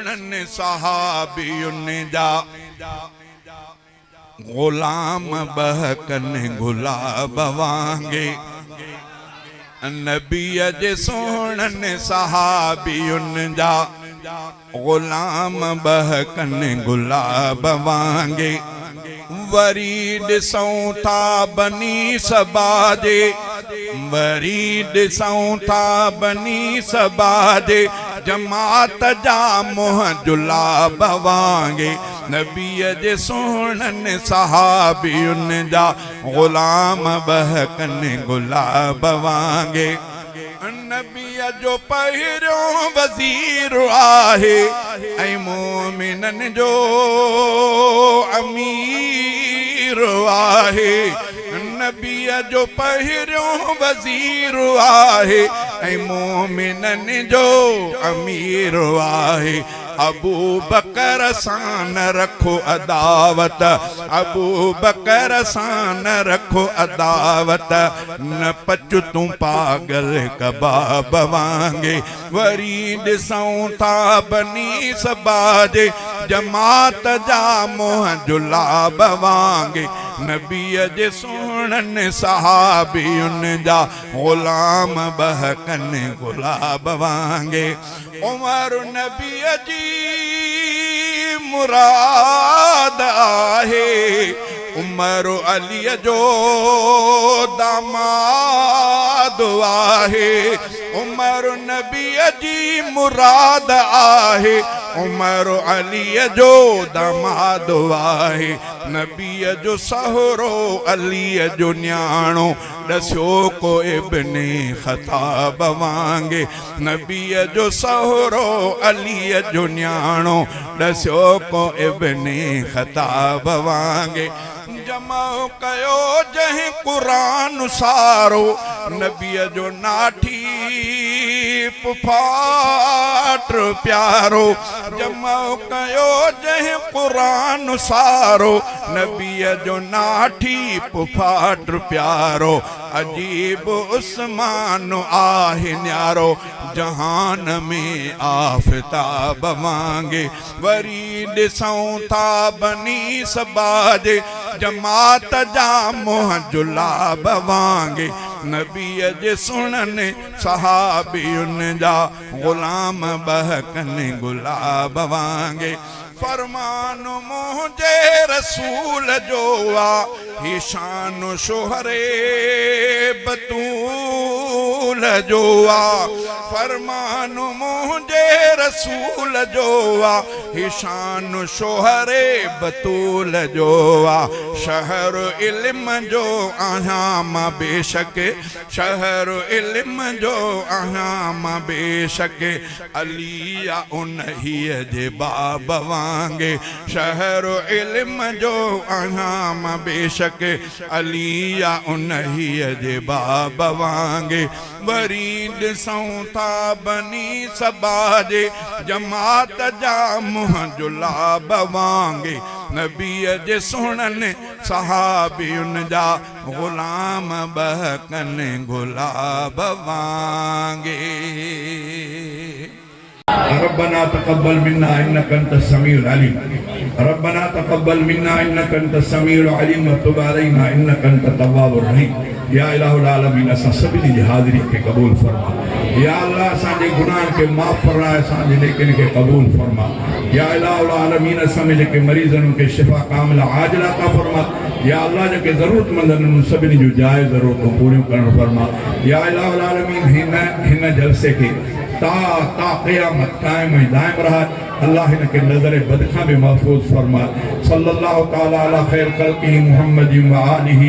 सुहिणनि सहाबियुनि जा غلام ٻهڪن گلاب وانگي. نبيء جي سهڻن صحابين جا غلام ٻهڪن گلاب وانگي. وري ڏسون ٿا بني سبا جي وري ڏسون ٿا بني سبا جي جماعت جا منهن جلاب وانگي. نبيء جي سهڻن صحابين جا غلام ٻهڪن گلاب وانگي. نبيء جو پهريون وزير آهي ۽ مؤمنن جو امير آهي. نبيء جو پهريون وزير آهي ۽ مؤمنن جو امير آهي. ابوبڪر سان نه رکو عداوت، ابوبڪر سان نه رکو عداوت، نه پچ تون پاڳل ڪباب وانگي. وري ڏسون ٿا بني سبا جي جماعت جا منهن جلاب وانگي. نبيء جي سهڻن صحابين جا غلام ٻهڪن گلاب وانگي. عمر نبيء جي مراد آهي، عمر عليء جو داماد آهي، عمر نبيء جي مراد آهي، عمر عليء جو داماد آهي، نبيء جو سهرو عليء جو نياڻو، ڏسيو ڪو ابن خطاب وانگي. نبيء جو سهرو عليء جو نياڻو ڏسيو ڪو ابن خطاب وانگي. جمع ڪيو جنهن قرآن سارو نبيء جو ناٺي پڦاٽ پيارو. جمع ڪيو جنهن قرآن سارو نبيء جو ناٺي پڦاٽ پيارو. عجيب عثمان آهه نيارو جهان ۾ آفتاب وانگي. وري ڏسون ٿا بني سبا جي جماعت جا منهن جلاب وانگي. نبيء جي سهڻن صحابين جا غلام ٻهڪن گلاب وانگي. فرمان منهنجي رسول جو آ هي شان شهري بتول جو آ فرمان منهنجي رسول جو آ هي شان شهري بتول جو آ شهر علم جو آهيان مان بيشڪ شهر علم جو آهيان مان بيشڪ علي آ انهيء جي باب وانگي شهر علم جو آهيان مان بيشڪ علي آ انهيء جي باب وانگي وري ڏسون ٿا بني سبا جي جماعت جا منهن جلاب وانگي نبيء جي سهڻن صحابين جا غلام ٻهڪن گلاب وانگي. ربنا تقبل منا انك انت السميع العليم ربنا تقبل منا انك انت السميع العليم وتب علينا انك انت التواب الرحيم يا اله العالمين اسان سڀني جي حاضري کي قبول فرما يا الله اسان جي گناهن کي معاف فرماء اسان جي نيڪين کي قبول فرما يا اله العالمين اسان ۾ جيڪي مريض آهن انهن کي شفا ڪامله عاجله عطا فرما يا الله جيڪي ضرورت مند آهن انهن سڀني جون جائز ضرورتون پوريون ڪرڻ فرما يا اله العالمين هن هن جلسي کي تا تا قيامت قائم ۽ دائم رهاء الله هن کي نظر بد کان به محفوظ فرما صلي الله تعالي علي خير خلقه محمد وآله.